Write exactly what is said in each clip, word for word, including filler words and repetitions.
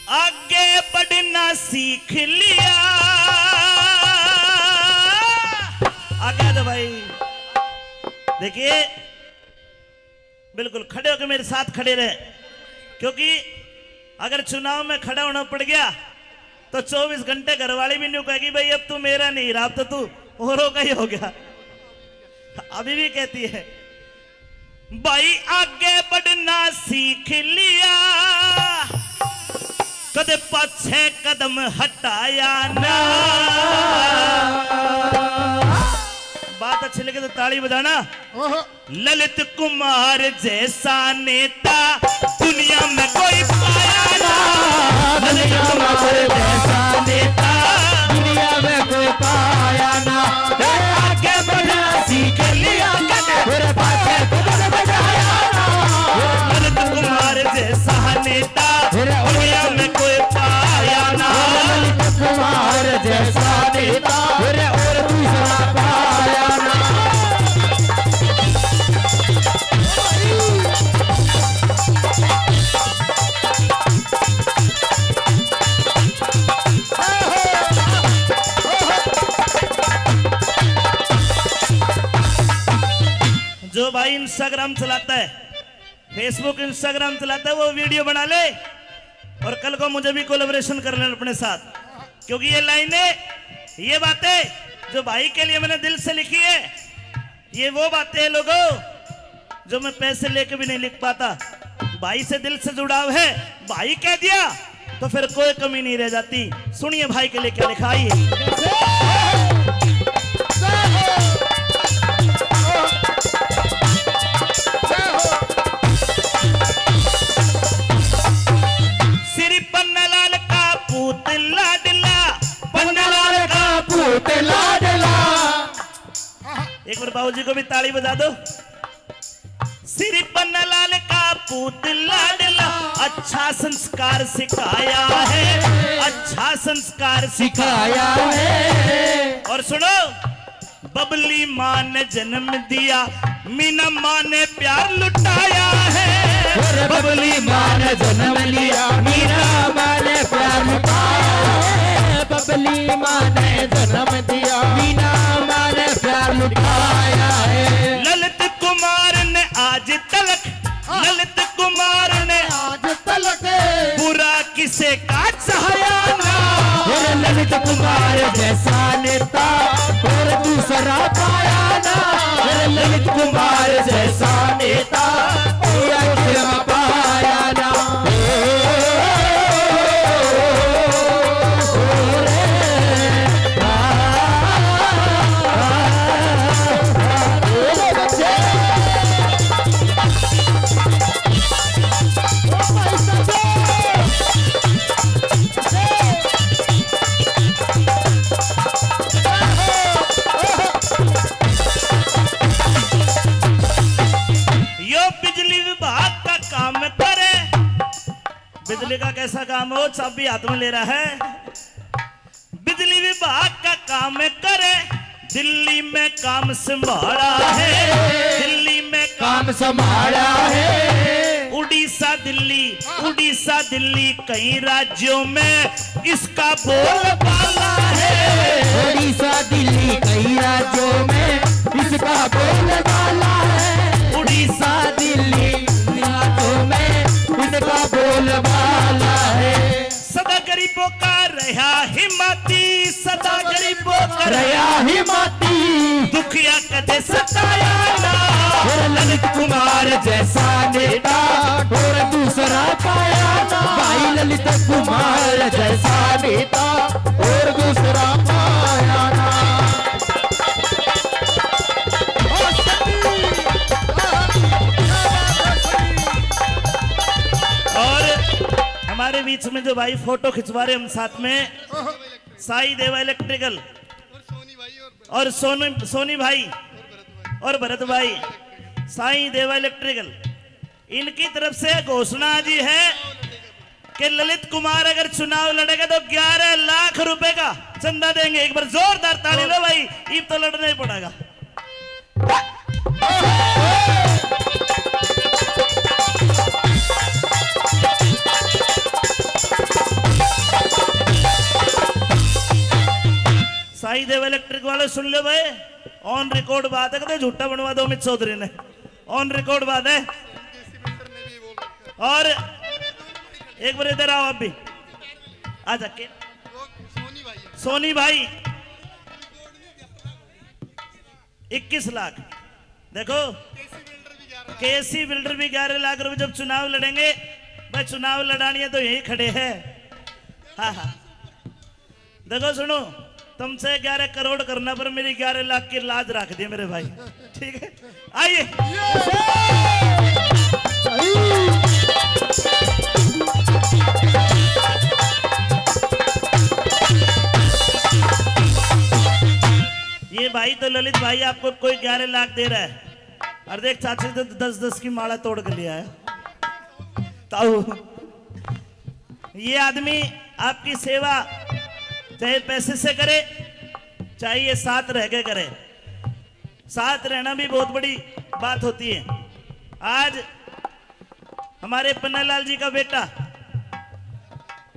आगे बढ़ना सीख लिया। आगे आ जाओ भाई। देखिए, बिल्कुल खड़े होकर मेरे साथ खड़े रहे, क्योंकि अगर चुनाव में खड़ा होना पड़ गया तो चौबीस घंटे घरवाली भी न्यू कहेगी, "भाई, अब तू मेरा नहीं रहा, अब तो तू औरों का ही हो गया।" अभी भी कहती है, भाई, आगे बढ़ना सीख लिया, कदे पाछे कदम हटाया ना। बात अच्छी लगे तो ताली बजाना। ओहो। ललित कुमार जैसा नेता दुनिया में कोई पाया ना। ललित कुमार जैसा नेता दुनिया में कोई पाया ना। ए, आगे बढ़ना सीख लिया, कदे फिर पाछे कदम बढ़ाया ना। ललित कुमार जैसा नेता दुनिया में कोई पाया ना। ललित कुमार जैसा नेता फिर और दूसरा पाया ना। जो भाई Instagram चलाता है, Facebook, Instagram चलाता है, वो वीडियो बना ले और कल को मुझे भी कोलैबोरेशन कर लेना अपने साथ, क्योंकि ये लाइनें, ये बातें जो भाई के लिए मैंने दिल से लिखी है, ये वो बातें हैं लोगों, जो मैं पैसे लेके भी नहीं लिख पाता। भाई से दिल से जुड़ाव है, भाई कह दिया तो फिर कोई कमी नहीं रह जाती। सुनिए भाई के लिए क्या लिखा है। श्री पन्नालाल का पूत लाडला, पन्नालाल का पूत लाडला। एक बार बाबूजी को भी ताली बजा दो। श्री पन्नालाल का पूत लाडला, अच्छा संस्कार सिखाया है, अच्छा संस्कार सिखाया है। और सुनो, बबली माँ ने जन्म दिया, मीना माँ ने प्यार लुटाया है। और बबली माँ ने जन्म लिया, मीना माँ ने प्यार लुटाया है। बबली माँ ने जन्म दिया, मीना माँ ने प्यार लुटाया है। ललित कुमार ने आज तलक, ललित कुमार ने आज तलक बुरा किसे का चाहया ना। अरे ललित कुमार जैसा नेता और दूसरा पाया ना। अरे ललित कुमार जैसा नेता और दूसरा पाया ना। यो बिजली विभाग का काम करे। बिजली का कैसा काम हो, चाबी हाथ में ले रहा है। बिजली विभाग का काम करे, दिल्ली में काम संभाला है, दिल्ली में काम संभाला है। उड़ीसा दिल्ली, उड़ीसा दिल्ली कई राज्यों में इसका बोलबाला है। उड़ीसा दिल्ली कई राज्यों में इसका बोलबाला है। उड़ीसा दिल्ली कई राज्यों में इसका बोलबाला है। सदा गरीबों का रहा हिमाती, सदा गरीबों का रहा हिमाती। दुखिया कदे सताया ना। फिर ललित कुमार जैसा नेता और दूसरा पाया ना। भाई ललित कुमार जैसा नेता और दूसरा पाया ना। और हमारे बीच में जो भाई फोटो खिंचवा रहे हम साथ में, साईं देवा इलेक्ट्रिकल और सोनी, सोनी भाई और भरत भाई, साईं देवा इलेक्ट्रिकल, इनकी तरफ से घोषणा आज ये है कि ललित कुमार अगर चुनाव लड़ेगा तो ग्यारह लाख रुपए का चंदा देंगे। एक बार जोरदार ताली लो भाई, इब तो लड़ना ही पड़ेगा। भाई देव इलेक्ट्रिक वाले, सुन लो भाई, ऑन रिकॉर्ड बात है, कदे झूठा बनवा दो अमित चौधरी ने, ऑन रिकॉर्ड बात है। और एक बार इधर आओ आप भी, आ जाके। सोनी भाई, इक्कीस लाख। देखो, केसी बिल्डर भी ग्यारह लाख रुपए। जब चुनाव लड़ेंगे, भाई, चुनाव लड़ानी है तो यही खड़े हैं। हाँ, हाँ। देखो, सुनो, तुमसे ग्यारह करोड़ करना, पर मेरी ग्यारह लाख की लाज रख दी मेरे भाई। ठीक है, आइए। ये भाई तो, ललित भाई, आपको कोई ग्यारह लाख दे रहा है, और देख, चाची तो दस दस की माला तोड़ के ले आया। ताऊ, ये आदमी आपकी सेवा चाहे पैसे से करे, चाहे ये साथ रह के करे। साथ रहना भी बहुत बड़ी बात होती है। आज हमारे पन्नालाल जी का बेटा,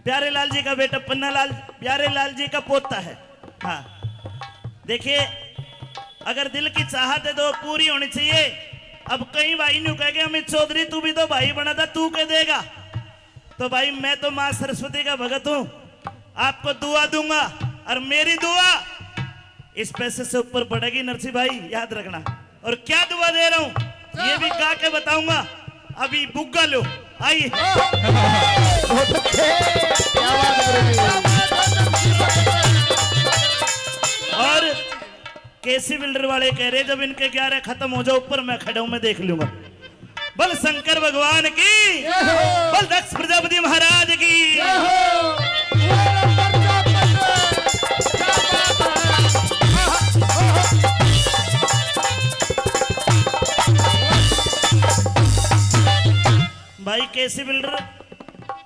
प्यारे लाल जी का बेटा, पन्नालाल, प्यारे लाल जी का पोता है। हाँ, देखिए, अगर दिल की चाहत है तो पूरी होनी चाहिए। अब कई भाई न्यू कह के, "अमित चौधरी, तू भी तो भाई बना था, तू के देगा?" तो भाई, मैं तो माँ सरस्वती का भगत हूँ, आपको दुआ दूंगा, और मेरी दुआ इस पैसे से ऊपर बढ़ेगी, नरसी भाई, याद रखना। और क्या दुआ दे रहा हूँ, ये भी गा के बताऊंगा। अभी बुग्गा लो, आइए। और केसी बिल्डर वाले कह रहे, "जब इनके ग्यारह खत्म हो जाओ, ऊपर मैं खड़ा हूं, मैं देख लूंगा।" बल शंकर भगवान की, बल दक्ष प्रजापति महाराज की। भाई केसी बिल्डर,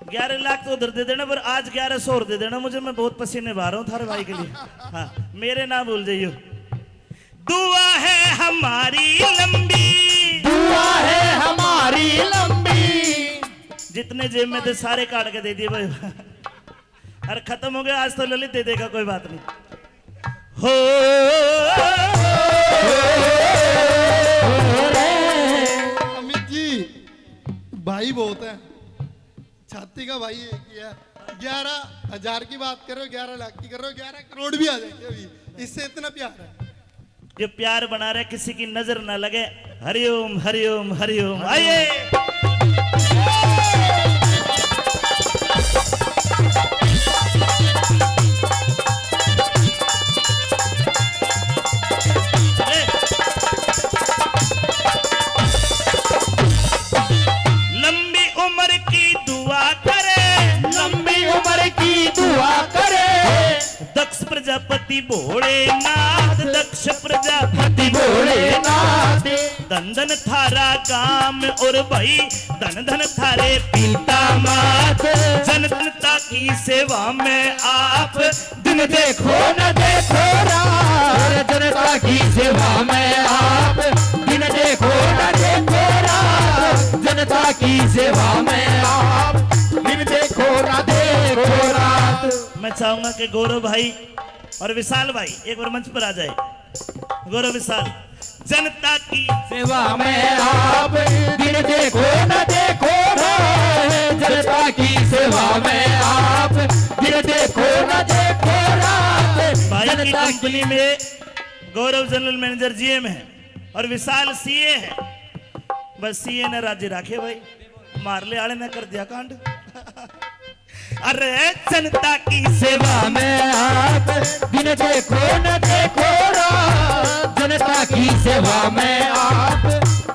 ग्यारह लाख तो उधर दे देना, पर आज ग्यारह सौ और दे देना मुझे, मैं बहुत पसीने बहा रहा हूँ थारे भाई के लिए। हाँ, मेरे ना भूल जाइयो। दुआ है हमारी लंबी, दुआ है हमारी लंबी। जितने जेब में थे, सारे काट के दे दिए भाई। अरे, खत्म हो गया, आज तो ललित दे देगा, कोई बात नहीं। हो। अमित जी, भाई बहुत है, छाती का भाई एक ही है। ग्यारह हजार की बात कर रहे हो, ग्यारह लाख की कर रहे हो, ग्यारह करोड़ भी आ जाएंगे अभी, इससे इतना प्यार है। ये प्यार बना रहे, किसी की नजर ना लगे। हरिओम, हरिओम, हरिओम। आइए। लंबी उम्र की दुआ करे, लंबी उम्र की दुआ करे। दक्ष प्रजापति भोलेनाथ, दक्ष प्रजापति भोलेनाथ। धन धन थारा काम और भाई, धन धन थारे पिता मात। जनता की सेवा में आप, दिन देखो न देखो रात। जनता की सेवा में आप, दिन देखो न देखो रात। जनता की सेवा में आप, दिन देखो न देखो रात। मैं चाहूंगा कि गौरव भाई और विशाल भाई एक बार मंच पर आ जाए। गौरव, विशाल, जनता की सेवा में आप, दिन देखो न देखो रात। जनता की सेवा में आप, दिन देखो न देखो रात। भाई की जनता की कंपनी में गौरव जनरल मैनेजर जीएम है और विशाल सीए है। बस सीए ने राजी राखे भाई, मारले आले ने कर दिया कांड। अरे, जनता की सेवा में आप, दिन देखो न देखो रात। जनता की सेवा में आप,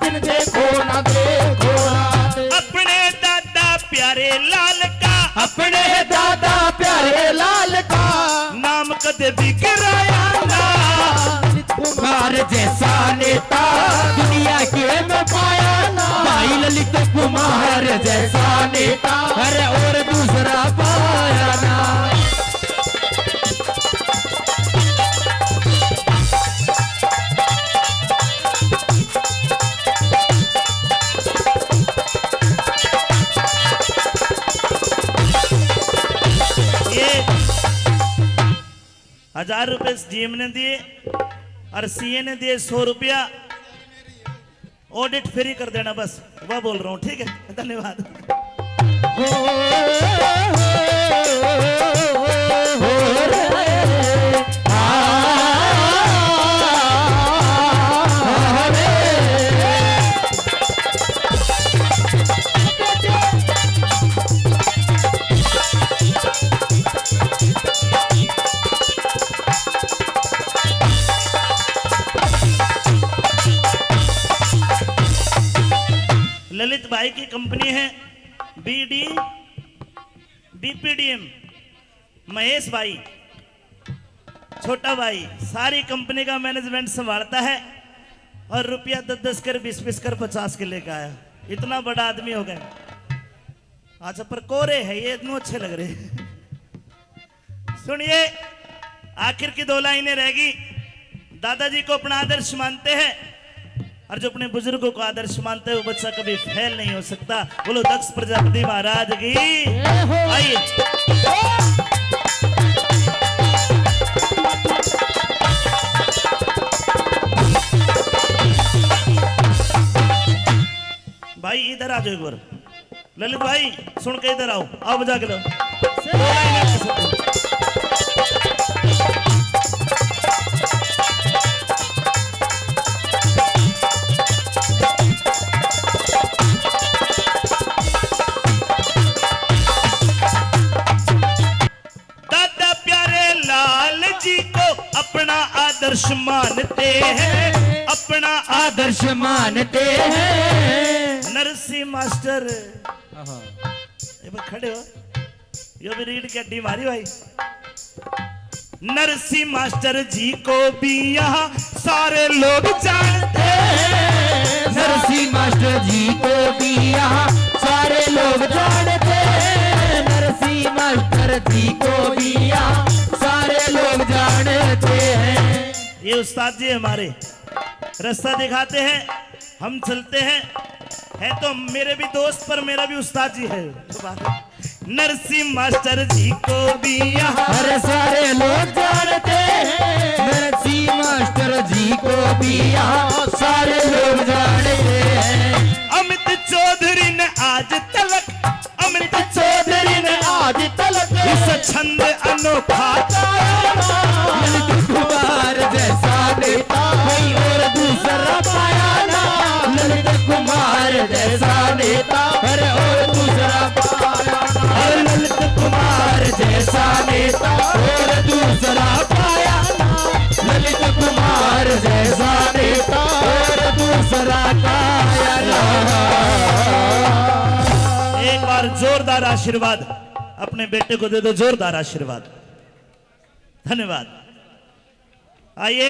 दिन देखो न देखो रात। अपने दादा प्यारे लाल का, अपने दादा प्यारे लाल का नाम कदे भी गिराया ना। कुमार जैसा नेता दुनिया के में पाया ना। भाई ललित कुमार जैसा नेता, अरे और दूसरा पाया ना। ये हजार रुपए जीएम ने दिए और सीए ने दिए सौ रुपया। ऑडिट फ्री कर देना बस, वह बोल रहा हूँ, ठीक है? धन्यवाद। ललित भाई की कंपनी है बीडी, बीपीडीएम। महेश भाई, छोटा भाई, सारी कंपनी का मैनेजमेंट संभालता है और रुपया दस दस कर, बीस बीस कर, पचास के लेके आया। इतना बड़ा आदमी हो गया। अच्छा, पर कोरे है ये, इतने अच्छे लग रहे। सुनिए, आखिर की दो लाइनें रहेगी। दादाजी को अपना आदर्श मानते हैं और जो अपने बुजुर्गों को आदर्श मानते हैं, वो बच्चा कभी फेल नहीं हो सकता। बोलो दक्ष प्रजापति महाराज की। आइए। भाई, इधर आ जाओ एक बार। ललित भाई, सुन के इधर आओ, आओ, बजा के लाओ। दादा प्यारे लाल जी को अपना आदर्श मानते हैं, अपना आदर्श मानते हैं। नरसिंह मास्टर, आहा। ये भाई खड़े हो, यो भी रीढ़ की हड्डी मारी भाई। नरसिंह मास्टर जी को भी यहाँ सारे लोग जानते हैं। नरसिंह मास्टर जी को भी यहाँ सारे लोग जानते हैं। नरसिंह मास्टर जी को भी यहाँ सारे लोग जानते हैं। ये उस्ताद जी हमारे रास्ता दिखाते हैं, हम चलते हैं। है तो मेरे भी दोस्त, पर मेरा भी उस्ताद जी है। नरसिंह मास्टर जी को भी यहाँ हर सारे लोग जानते हैं। नरसिंह मास्टर जी को भी यहाँ सारे लोग जानते हैं। अमित चौधरी ने आज तलक, अमित चौधरी ने आज तलक इस छंद अनोखा गाया ना। ललित कुमार जैसा नेता कोई और दूसरा पाया ना। ललित कुमार जैसा नेता अरे और दूसरा पाया ना। अरे ललित कुमार जैसा नेता और दूसरा पाया ना। ललित कुमार जैसा नेता और दूसरा पाया ना। एक बार जोरदार आशीर्वाद अपने बेटे को दे दो, जोरदार आशीर्वाद। धन्यवाद। आइए,